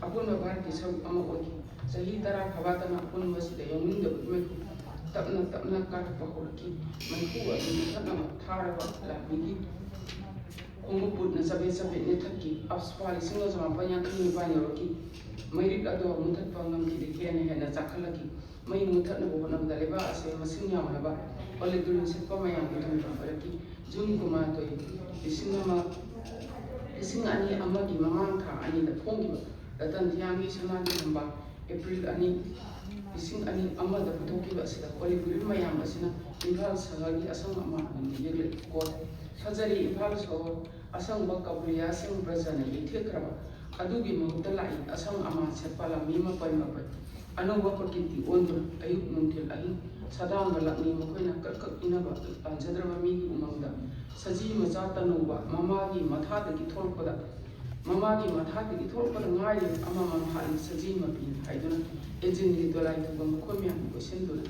ꯑꯄꯨꯟꯕ ꯚꯥꯔꯠꯀꯤ ꯁꯔꯨꯛ ꯑꯃ ꯑꯣꯏꯈꯤ꯫ ꯆꯍꯤ ꯇꯔꯥ ꯐꯥꯕꯥꯇꯅ ꯑꯄꯨꯟꯕꯁꯤꯗ ꯌꯥꯎꯅꯤꯡꯗꯕꯒꯤ ꯃꯩꯈꯨ ꯇꯞꯅ ꯇꯞꯅ ꯀꯥꯔꯛꯄ ꯍꯧꯔꯛꯈꯤ꯫ ꯃꯩꯈꯨ ꯑꯗꯨ ꯃꯨꯊꯠꯅꯕ ꯊꯥꯔꯕ ꯂꯥꯟꯃꯤꯒꯤ ꯈꯣꯡꯎꯞ ꯕꯨꯠꯅ ꯆꯕꯦꯠ ꯆꯕꯦꯠ ꯅꯦꯠꯊꯛꯈꯤ꯫ ꯑꯞꯁ꯭ꯄꯥ ꯂꯤꯁꯤꯡ ꯑꯃ ꯆꯃꯥꯄꯟ ꯌꯥꯡꯈꯩ ꯅꯤꯄꯥꯟ ꯌꯧꯔꯛꯈꯤ꯫ ꯃꯩꯔꯤꯛ ꯑꯗꯣ ꯃꯨꯊꯠꯄ ꯉꯝꯈꯤꯗꯦ, ꯍꯦꯟꯅ ꯍꯦꯟꯅ ꯆꯥꯛꯈꯠꯂꯛꯈꯤ꯫ ꯃꯩ ꯃꯨꯊꯠꯅꯕ ꯍꯣꯠꯅꯕꯗ ꯂꯩꯕꯥꯛ ꯑꯁꯦ ꯃꯁꯤꯡ ꯌꯥꯝꯂꯕ polythene ꯁꯦꯠꯄ ꯃꯌꯥꯝꯒꯤ ꯊꯣꯡꯐꯝ ꯑꯣꯏꯔꯛꯈꯤ꯫ ꯖꯨꯟ ꯀꯨꯟꯃꯥꯊꯣꯏ, ꯂꯤꯁꯤꯡ ꯑꯃ, ꯂꯤꯁꯤꯡ ꯑꯅꯤ ꯑꯃꯒꯤ ꯃꯃꯥꯡ ꯊꯥ ꯑꯅꯤꯗ ꯐꯣꯡꯈꯤꯕ ꯔꯇꯟ ꯊꯤꯌꯥꯝꯒꯤ ꯁꯅꯥꯒꯤ ꯊꯝꯕꯥꯜ, ꯑꯦꯄ꯭ꯔꯤꯜ ꯑꯅꯤ, ꯂꯤꯁꯤꯡ ꯑꯅꯤ ꯑꯃꯗ ꯄꯨꯊꯣꯛꯈꯤꯕ ꯑꯁꯤꯗ polythene ꯃꯌꯥꯝ ꯑꯁꯤꯅ ꯏꯝꯐꯥꯜ ꯁꯍꯔꯒꯤ ꯑꯁꯪ ꯑꯃꯥꯟ ꯑꯣꯏꯅ ꯌꯦꯛꯂꯛꯏ꯫ ꯀꯣꯠ, ꯐꯖꯔꯤ ꯏꯝꯐꯥꯜ ꯁꯍꯔ, ꯑꯁꯪꯕ ꯀꯕꯨꯂꯤꯌꯥꯁꯤꯡ ꯕ꯭ꯔꯖꯅ ꯌꯩꯊꯦꯛꯈ꯭ꯔꯕ ꯑꯗꯨꯒꯤ ꯃꯍꯨꯠꯇ ꯂꯥꯛꯏ ꯑꯁꯪ ꯑꯃꯥꯟ ꯁꯦꯠꯄ ꯂꯝꯃꯤ ꯃꯄꯩ ꯃꯄꯩ꯫ ꯑꯅꯧꯕ ꯄ꯭ꯔꯀꯤꯇꯤ ꯑꯣꯟꯗꯨꯅ ꯑꯌꯨꯛ ꯅꯨꯡꯊꯤꯜ ꯑꯍꯤꯡ ꯁꯥꯗꯥꯟꯕ ꯂꯥꯛꯅꯤ ꯃꯈꯣꯏꯅ ꯀꯛ ꯀꯛ ꯏꯟꯅꯕ ꯄꯥꯟꯖꯗ꯭ꯔꯕ ꯃꯤꯒꯤ ꯎꯃꯪꯗ꯫ ꯁꯖꯤ ꯃꯆꯥ ꯇꯅꯧꯕ ꯃꯃꯥꯒꯤ ꯃꯊꯥꯗꯒꯤ ꯊꯣꯛꯂꯛꯄꯗ, ꯃꯃꯥꯒꯤ ꯃꯊꯥꯗꯒꯤ ꯊꯣꯛꯂꯛꯄꯗ ꯉꯥꯏꯔꯤ ꯑꯃꯃꯝ ꯍꯥꯠꯂꯤ ꯁꯖꯤ ꯃꯄꯤ ꯍꯥꯏꯗꯨꯅ ꯏꯟꯖꯤꯟꯒꯤ ꯗꯣꯂꯥꯏ ꯇꯧꯕ ꯃꯈꯣꯏ ꯃꯌꯥꯝꯕꯨ ꯀꯣꯏꯁꯤꯟꯗꯨꯅ꯫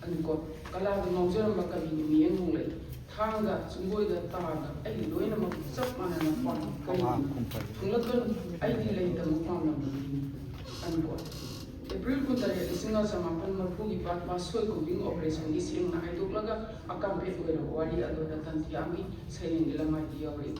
ꯑꯗꯨꯀꯣ, ꯀꯂꯥꯗ ꯉꯥꯎꯖꯔꯝꯕ ꯀꯕꯤꯅꯤ ꯃꯤꯠꯌꯦꯡ ꯍꯣꯡꯂꯛꯏ꯫ ꯊꯥꯡꯒ, ꯆꯨꯡꯒꯣꯏꯗ, ꯇꯥꯔꯗ ꯑꯩ ꯂꯣꯏꯅꯃꯛ ꯆꯞ ꯃꯥꯟꯅꯅ ꯄꯥꯝꯃꯤ꯫ ꯀꯔꯤꯒꯤꯅꯣ? ꯍꯪꯂꯛꯀꯅꯨ, ꯑꯩꯗꯤ ꯂꯩꯇꯕ ꯄꯥꯝꯂꯝꯕꯅꯤ꯫ ꯑꯗꯨꯀꯣ, ꯑꯦꯄ꯭ꯔꯤꯜ ꯀꯨꯟꯇꯔꯦꯠ, ꯂꯤꯁꯤꯡ ꯑꯃ ꯆꯃꯥꯄꯟ ꯃꯔꯤꯐꯨꯒꯤ ꯄꯥꯠ ꯃꯥꯁꯣꯏ ꯀꯣꯝꯕꯤꯡ ꯑꯣꯄꯔꯦꯁꯟꯒꯤ ꯁꯦꯡꯅ ꯍꯥꯏꯗꯣꯛꯂꯒ ꯑꯀꯥꯝꯄꯦꯠ ꯑꯣꯏꯔꯕ ꯋꯥꯔꯤ ꯑꯗꯨ ꯔꯇꯟ ꯊꯤꯌꯥꯝꯒꯤ ꯁꯩꯔꯦꯡꯒꯤ ꯂꯃꯥꯏꯗ ꯌꯥꯎꯔꯤ꯫